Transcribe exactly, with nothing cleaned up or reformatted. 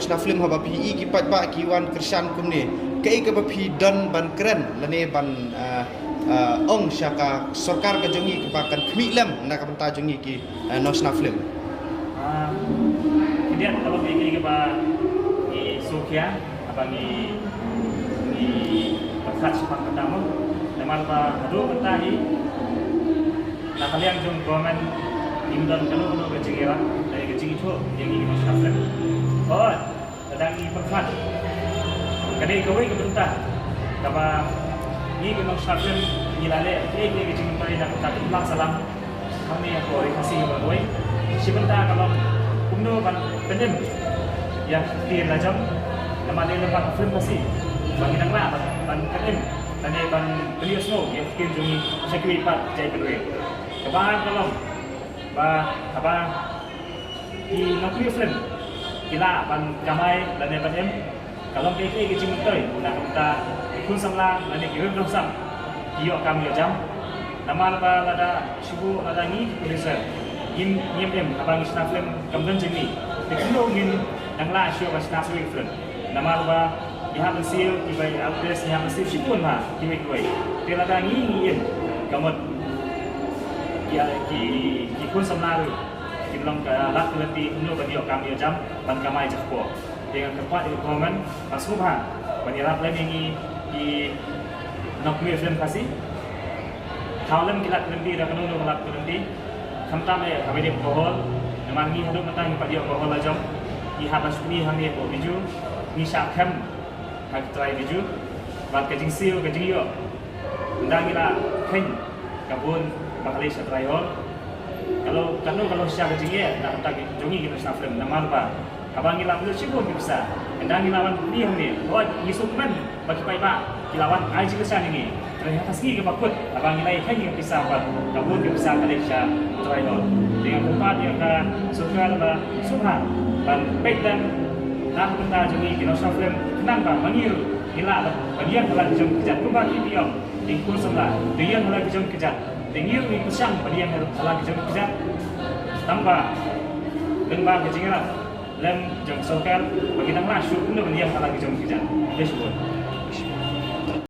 Shna film, haba phi i ki paidbah ki wan kyrshan kumne, kaei kaba phi don ban kren lane ban, ah, ah, ong sha ka sorkar ka jong ngi kaba kan khmih lem na ka bynta jong ngi ki, ah, nongshna film? Ah, khyndiat, ka long kaei kaba ngi sngewkhia, haba ngi, ngi pyrkhat shaphang kata mo. Namar ba haduh mynta hi, na ka liang jong government, ngim don kano kano ka jingïarap, lane ka jingithuh ïa ngi ki nongshna film. Hooid, lada ngi pyrkhat, ka dei kawei ka bynta kaba ngi ki nongshna film ngi la leh kaei kaei ka jingmyntoi na ka bynta ka imlang sahlang hangne hapoh Ri Khasi baroh kawei. Shi bynta ka long kumno ban pynim ïa ka kti la jong, namar dei lyngba ka film Khasi ba ngi dang lah ban, ban pynim lane ban pynïohsngew ïa ka ktien jong ngi sha kiwei pat ki jait kynroi. Kaba ar ka long ba haba ki nongpynïoh film ki lah ban kamai lane ban im, ka long kaei kaei ka jingmyntoi na ka bynta ki khun samla lane ki riewkynrad ki ïoh kam ïoh jam. Namar ba lada shu lada ngi ki producer ngim, ngim im, haba ngi shna film kam don jingmih, te kumno ngin dang lah shuh ban shna shuh film? Namar ba ngi hap ban siew kiba actress, ngi hap ban siew shibun ha kiwei kiwei. Te lada ngi, ngi im, ka mut ki, ki, ki khun samla ruh kin long ka lad ka lynti kumno ban ïoh kam ïoh jam ban kamai jakpoh. Te nga kyrpad ïa ka government ban sngewbha ban ïarap lem ïa ngi ki nongpynïoh film Khasi. Thaw lem ki lad ki lynti da kano kano ka lad ka lynti. Khamtam eh haba ïadei bad ka hall, namar ngi haduh mynta ngim pat ïoh ka hall la jong. Ngi hap ban shakri hangne hapoh Bijou, ngi shah khem ha ki trai Bijou. Bad ka jingsiew ka jingïoh, ynda ngi la kheiñ ka bun ba ka leit sha trai hall, ka long, ka long, ka long shisha ka jingeh na ka bynta jong ngi ki nongshna film. Namar ba haba ngi la pynlut shibun ki pisa, ynda ngi la wan plie hangne, hooid ngi sngewkmen ba ki paidbah ki la wan ai jingkyrshan ïa ngi. Hynrei ha ka sngi kaba kut, haba ngi la ïa kheiñ ïa ka pisa pat, ka bun ka pisa ka leit sha trai hall. Te nga kyrpad ïa ka sorkar ba sngewbha ban peit lem na ka bynta jong ngi ki nongshna film, khnang ba ma ngi ruh ngin lah ban ïeng ha la ki jong ki kjat kumba ki ong. Te ki khun samla te ïeng ha la ki jong ki kjat, te ngi ruh ngi pyrshang ban ïeng ha la ki jong ki kjat. Tangba lyngba ka jingïarap lem jong ka sorkar ba ngi dang lah shuh kumno ban ïeng ha la ki jong ki kjat. Khublei shibun.